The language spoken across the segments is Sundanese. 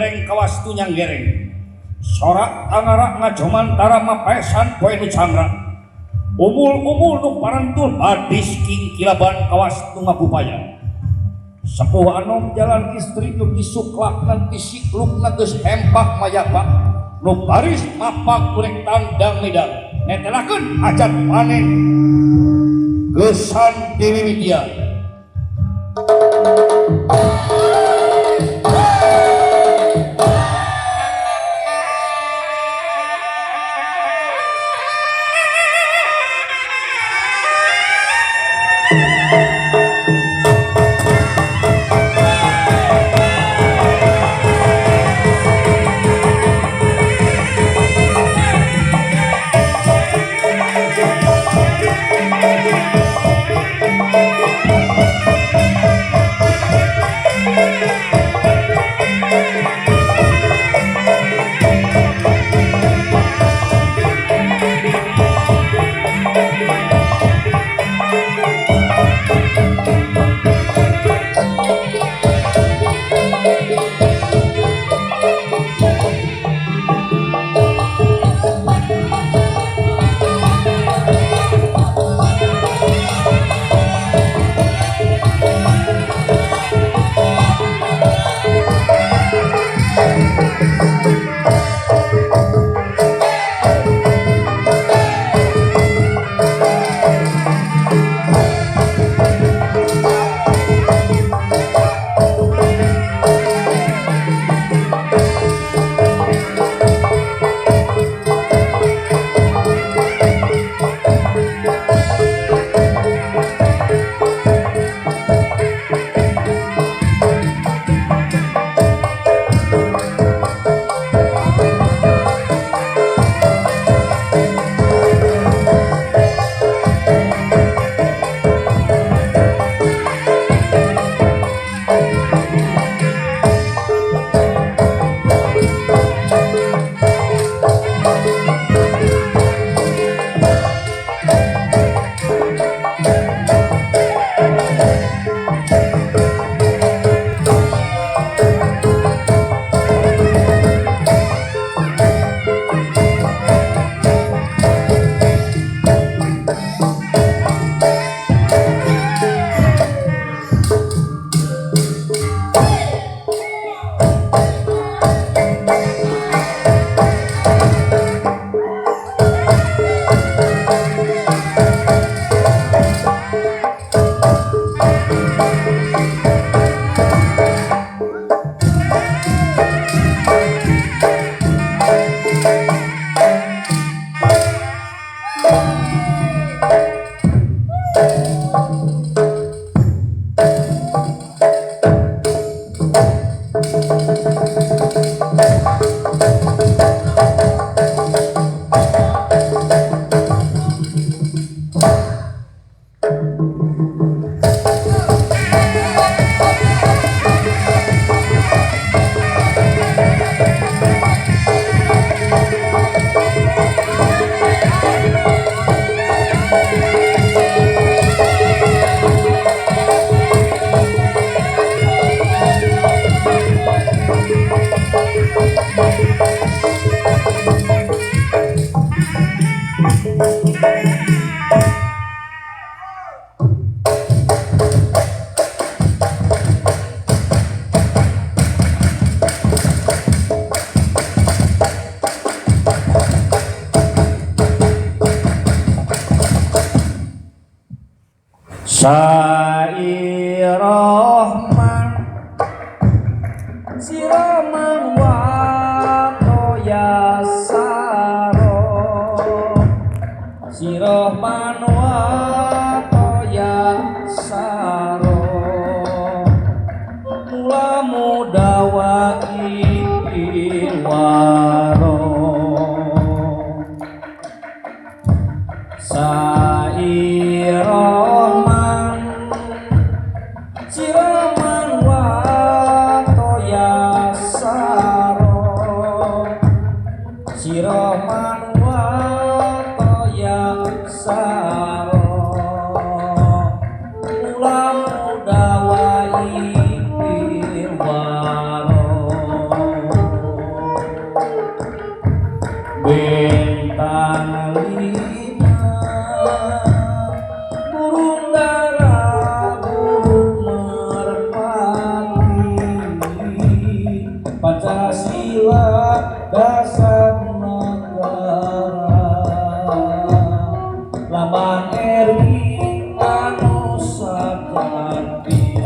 gereng kawas tunyang gereng. Sorak angara ngajomantara mapesan poe nu canggra. Umul-umul nu parantul badis kingkilaban kawas nu ngabupaya. Sepuh anom jalan istri nu disuklakna disiklukna geus hempak mayapak nu baris mapak kurek tandang midang netelakeun hajat panen gesan dimimitian. Sairahman siraman wa yasaro sirahman wa yasaro mula mudawa waro Sairahman siraman wa yasaro siraman wa yasaro mula mudawa waro. Pancasila dasar negara, lambang RI anu sajati.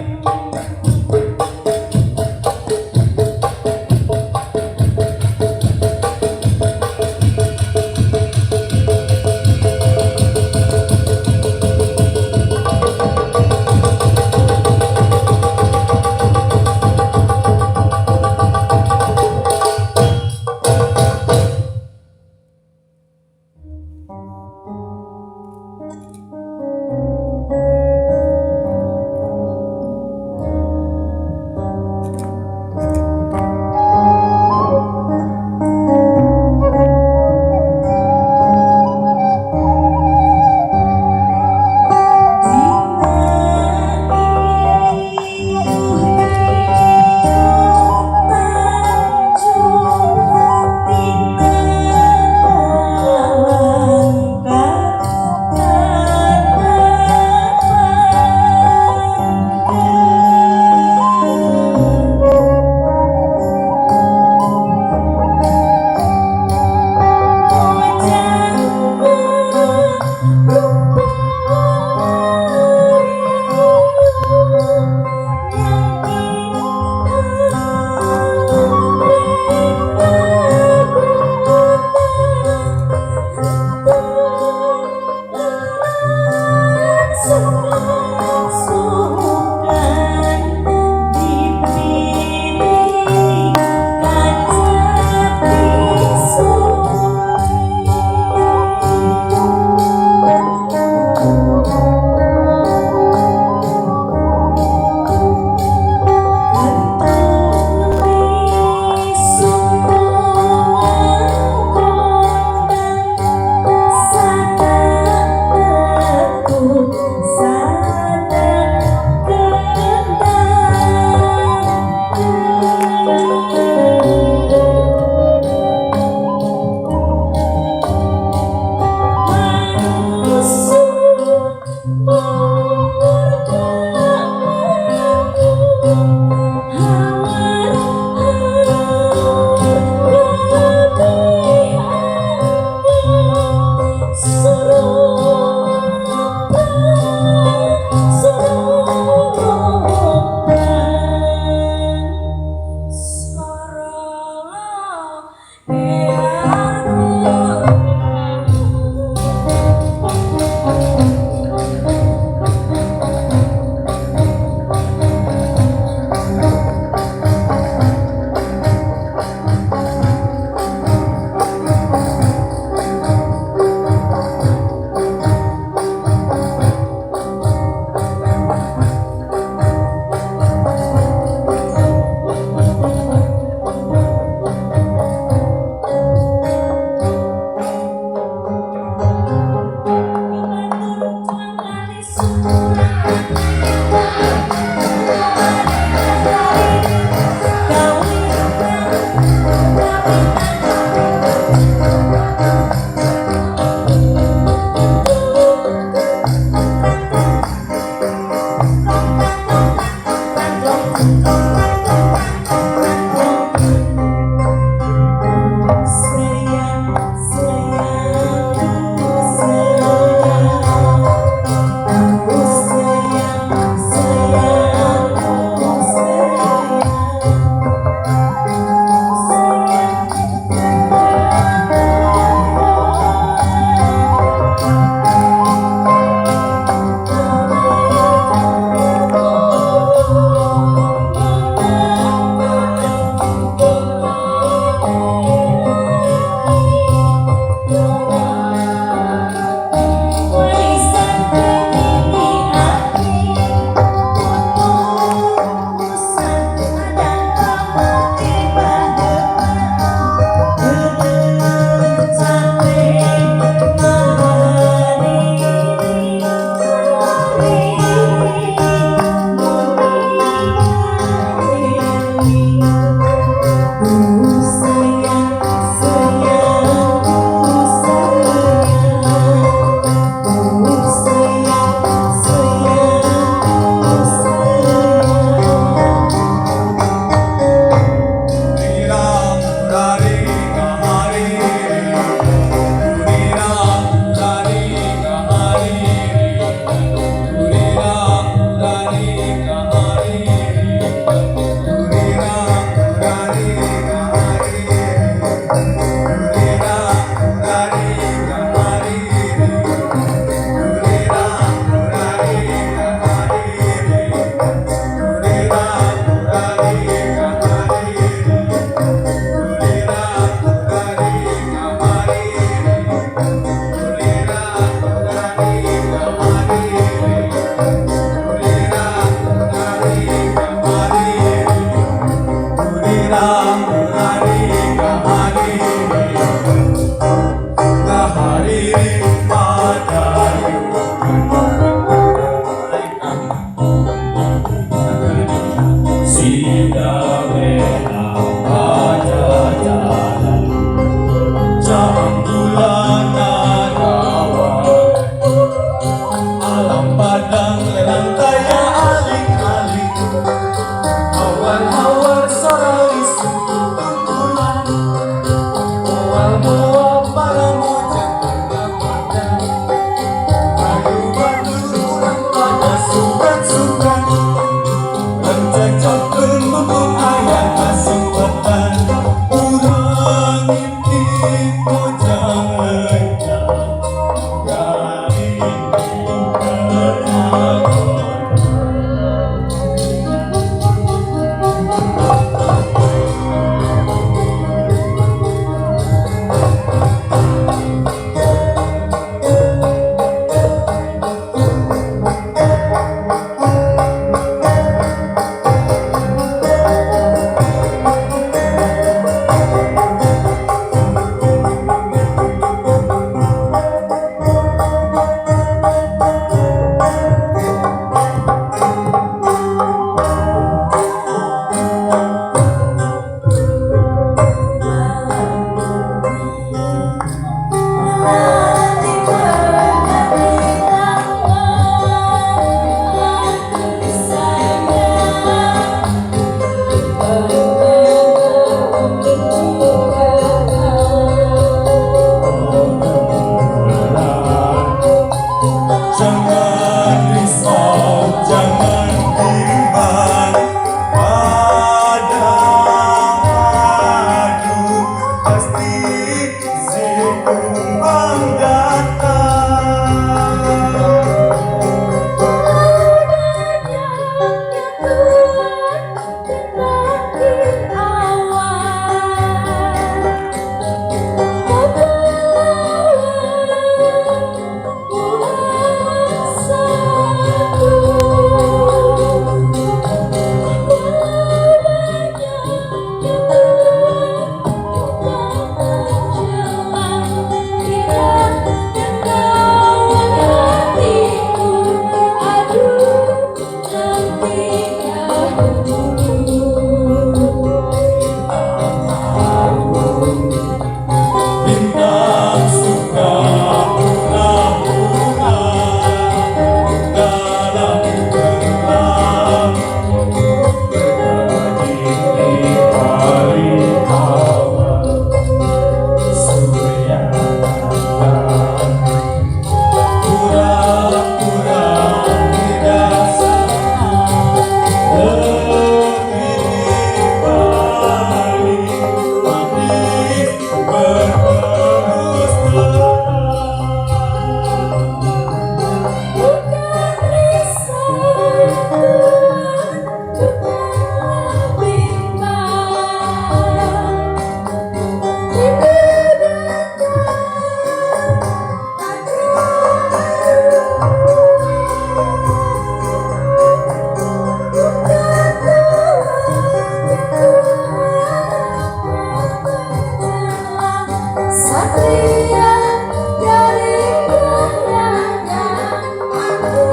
Satria dari kahyangan aku.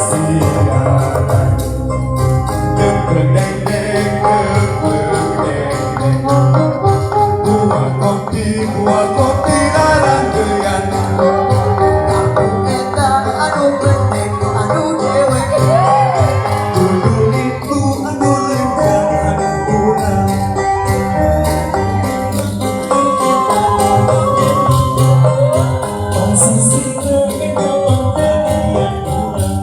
Siaran. Deng deng deng deng deng deng. Buah kopi laranggean. Aku eta anu penting anu dewek. Kudu nipu anu lengkap anu urang. Posisi eta pangkaian urang.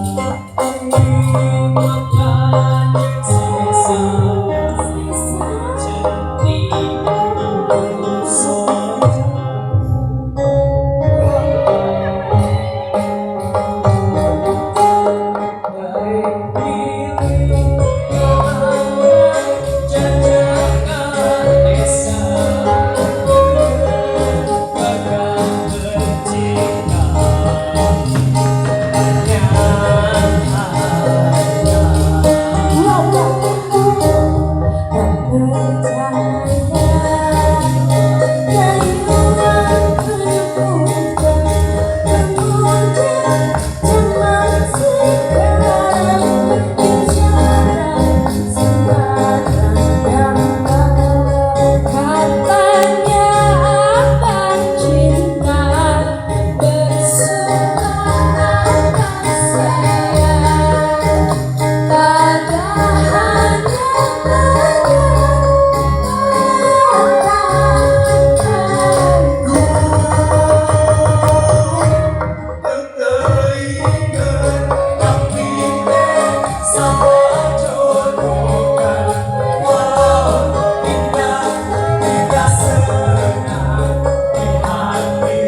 Tak percaya kayuan berputar pemuda zaman sekarang berbicara sembarang gampang. Katanya abang cinta bersumpah akan sayang, padahal nyatanya katakan. Teuingeun tapi teh sapajodokan. Walau indah tidak senang di hati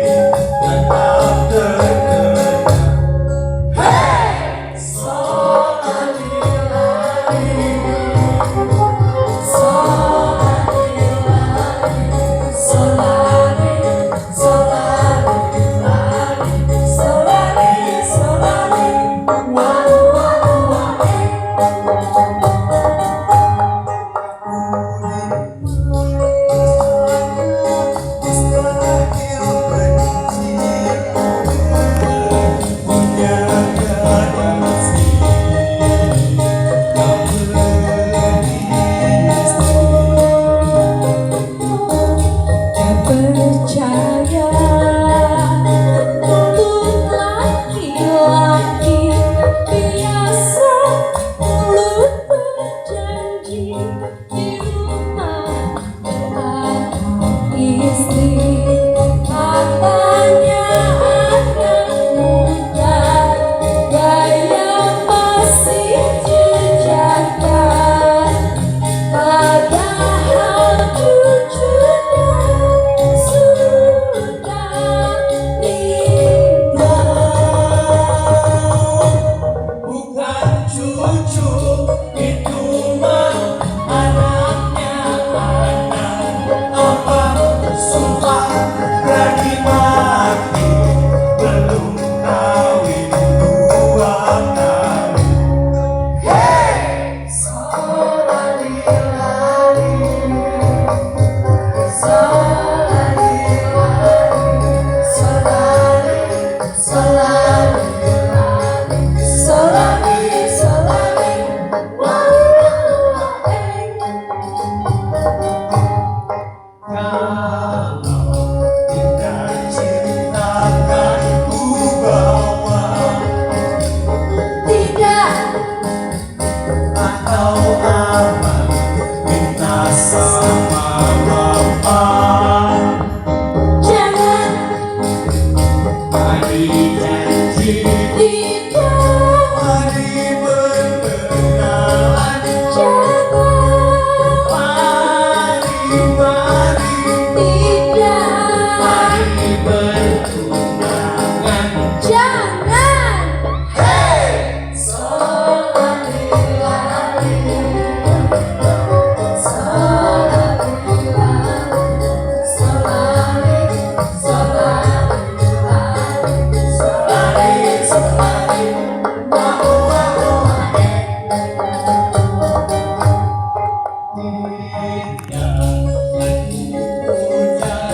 tetap terkenang. Hey! Solari, solari, solari, solari, wa wa wa eh. Tak percaya untuk laki-laki biasa mulut berjanji di rumah ada istri. Katanya anak muda gaya masih terjaga, padahal cucunya sudah meninggal. Bukan cucu itu mah anaknya anak apa sumpah berani mati belum kawin dua kali. Hey! Solari lari, solari lari, solari, solari lari, solari, solari, wah wah eh. Kalau tidak cintakan ku bawa Tidak atau abang minta sama bapak. Jangan Mari janji tidak mari berkenalan jangan mari mari tidak mari bertunangan. Jangan. Hey. Solari lari, solari lari, solari, solari lari, solari, solari, wah wah wah eh. Tidak aku janji.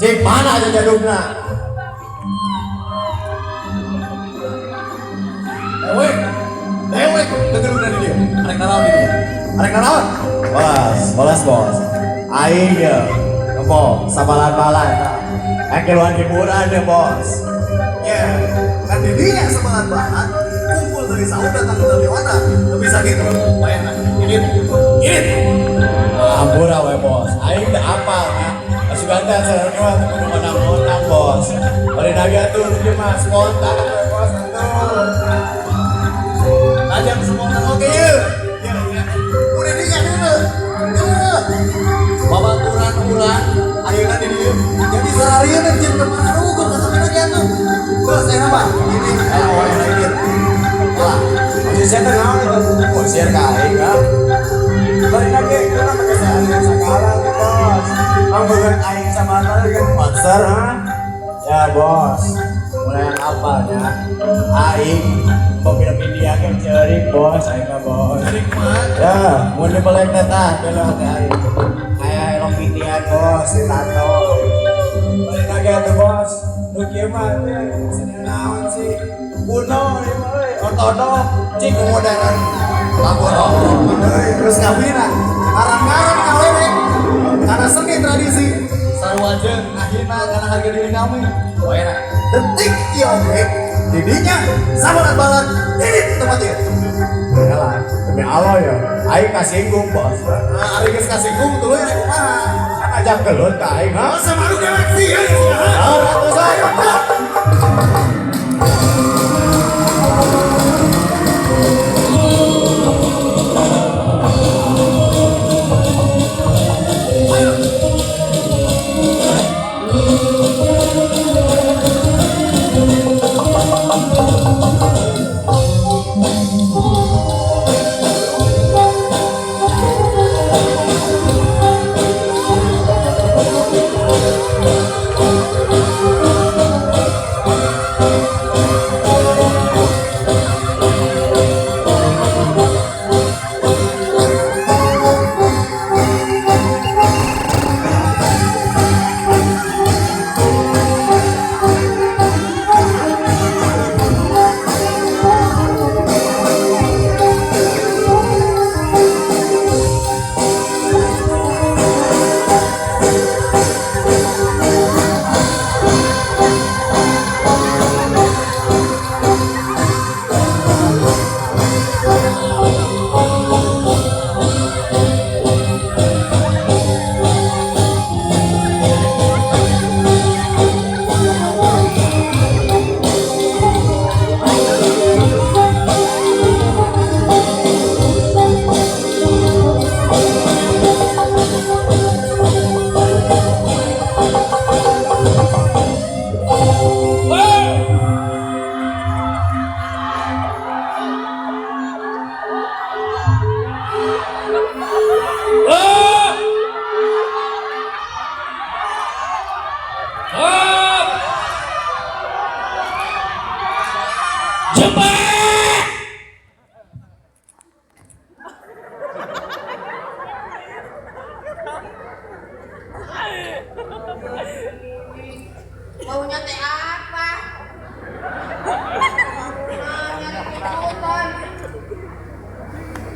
Cik mana aja jadugna? Dewek, dewek, tegeluna di dia. Arek naraon di dia. Arek naraon. Bos, bolas bos. Aing ya, nempo sabalan-balan. Aing keluar hiburan ya bos. Ya, kan di dia sabalan-balan kumpul dari sahur datang ke lewatan. Lebih sakit. Bayangkan, ini, ini. Ampura we bos. Aing teu apal ya. Asugan teh sarua teu kudu menang-menang bos. Bari naga tuh ieu mah spontan we bos atuh. Ajang spontan oke ye. Ya, ya. Udah dia dulu. Dulu. Babaturan urang ayeuna di dieu. Jadi sararieun jeung kemana ukur ka samina ge atuh. Terus enak Pak. Ini awal ini. Lah, maksud saya teh naon eta? Bosir ka aing ha. Bari naga kana make seharian sagala tuh bos. Mang beungeut aing sama tadi kan monster ha. Ya bos, mulai yang apa ya? Aing mau minum India kan ceurik bos, aing mah bos. Ya, mun dibelek teh tah belok teh aing. Aya elok Indian bos, si tato. Bari naga tuh bos. Nu kieu mah teh seni naon sih? Kuno ieu mah euy, ortodok, cik Modern. Lapor euy, terus ngabina. Ngarang-ngarang awewe. Karena seni tradisi sarua jeung ngahina kana harga diri kami. Wah, detik ieu oge didinya sabalan-balan ini tempat ieu. Yalah, demi Allah ya, aing kasinggung bos. Nah, ari geus kasinggung tuluy rek kumaha? Kan ajak gelut ka aing ha. Masa maru dewek sih ya. Ah, ratusan. Jebak! Maunya teh apa? Nah, nyari kejutan.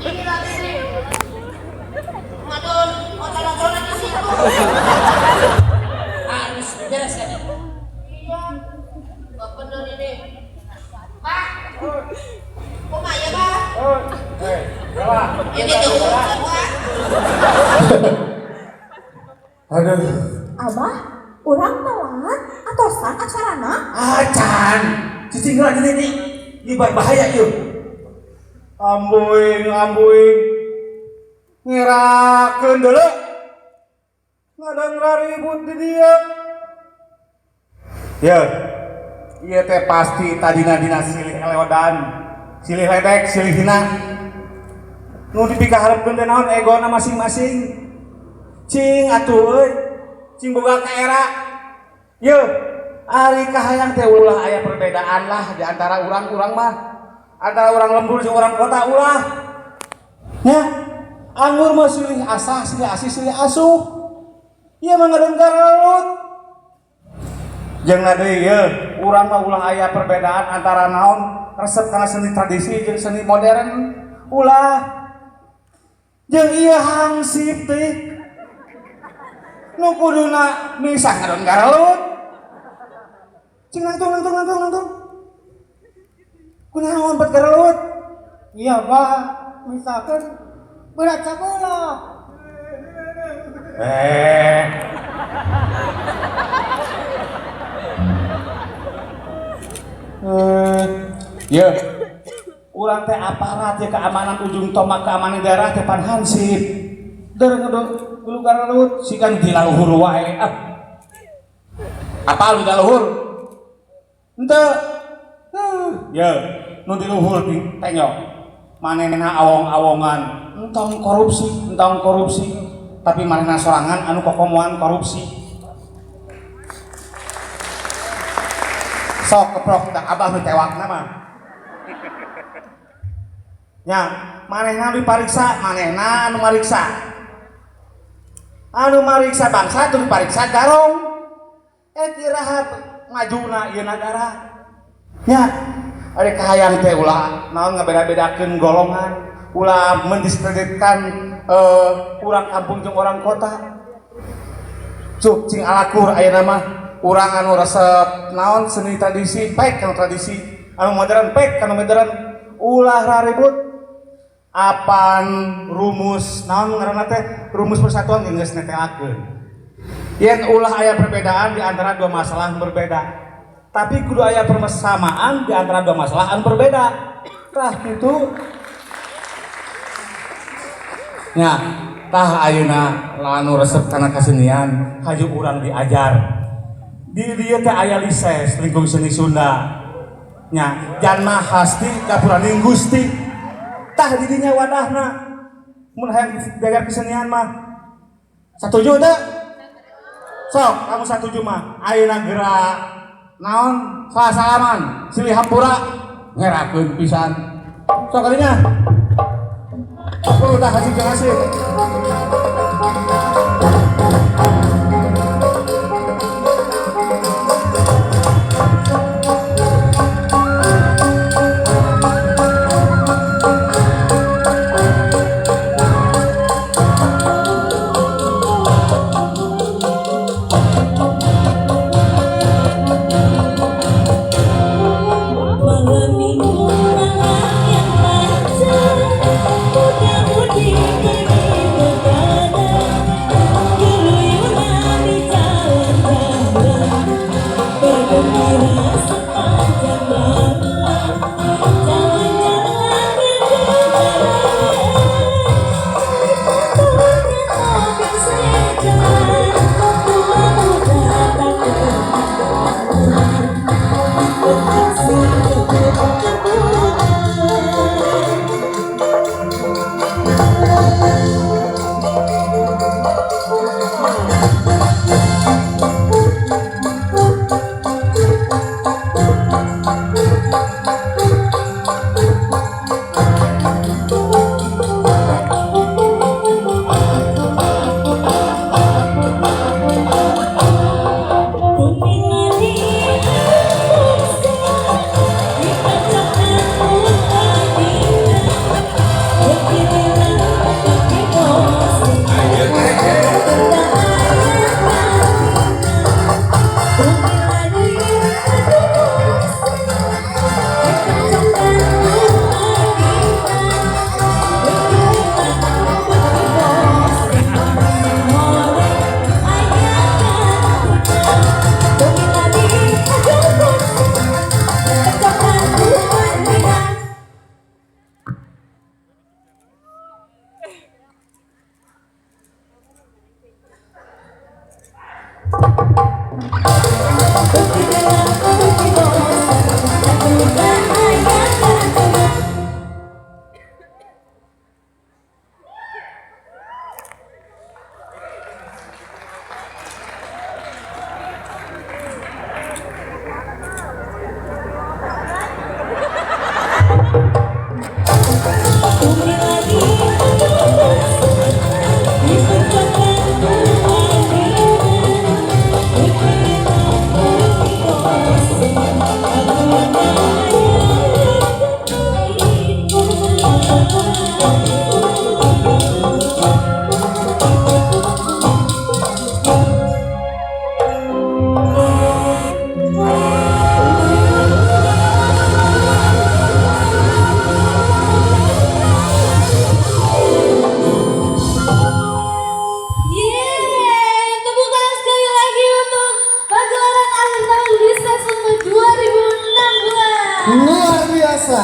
Ini lagi nih. Ngadon, ocol-ocolan di situ. Harus beres kan? Iya. Gak bener ini. Pak. Kok ya, Pak? Ini tuh, Pak. Aduh. Abah, urang telat atosan acarana? Acan. Cicing heula di dieu. Ieu bahaya ieu. Ambuing, ambuing. Ngerakeun deuleu. Ngadon raribut di dieu. Ya. Ieu teh pasti tadina dina silih eleodan. Silih ledek, silih hina. Nu dipikaharepkeun teh naon egona masing-masing. Cing atuh euy. Cing boga ka era. Yeuh, ari kahayang teh ulah aya perbedaan lah di antara urang-urang mah. Antara orang lembur jeung orang kota ulah. Nya, anggur mah silih asah, silih asih, silih asuh. Ieu mah ngadon karelut. Jeung deui ieu, urang mah ulah aya perbedaan antara naon resep kana seni tradisi jeung seni modern ulah. Jeung ieu hansip teh nu kuduna misah ngadon garalut. Cing nangtung nangtung nangtung nangtung. Kunaon bet garalut? Iya, Pak. Misalkan berat sabelah. Eh. Ya, urang teh aparat ya keamanan ujung tombak keamanan daerah teh pan hansip. Der ngedul garalut sigan di laluhur wae. Ah. Apa lu di laluhur? Henteu. Ya, nu di luhur tengok. Manehna awong-awongan, entong korupsi, tapi manehna sorangan anu kokomoan korupsi. Sok keprok dah abah nu tewakna mah. Nya, manehna dipariksa, manehna anu mariksa. Anu mariksa bangsa teu dipariksa garong. Kiraha majuna ieu nagara. Nya, ari kahayang teh ulah naon ngabeda-bedakeun golongan, ulah mendiskreditkan urang kampung jeung orang kota. Cuk cing alakur ayeuna mah urang anu resep naon seni tradisi pek kanu tradisi, anu modern pek kanu modern, ulah raribut. Apan rumus naon ngaranna teh rumus persatuan geus neteakeun. Yen ulah aya perbedaan di antara dua masalah yang berbeda, tapi kudu aya persamaan di antara dua masalah anu berbeda. Tah kitu. Nya, tah ayeuna anu resep kana kesenian hayu urang diajar. Di dieu teh aya lises lingkung seni Sunda. Nya, janma hasti dapuraning Gusti. Tah didinya wadahna. Mun hayang diajar kesenian mah. Satuju teu? Sok, kamu satuju mah. Ayeuna gerak naon salah-salaman silih hampura ngerakeun pisan. Sok kalinya. Udah kasih kasih. Malam minggu malam yang panjang, muda-mudi pergi begadang, keluyuran di jalan-jalan, bergembira sepanjang malam, jalan-jalan berkendaraan, motornya mobil sedan, tua muda tak ketinggalan. Ikut aksi kebut-kebutan. Luar biasa.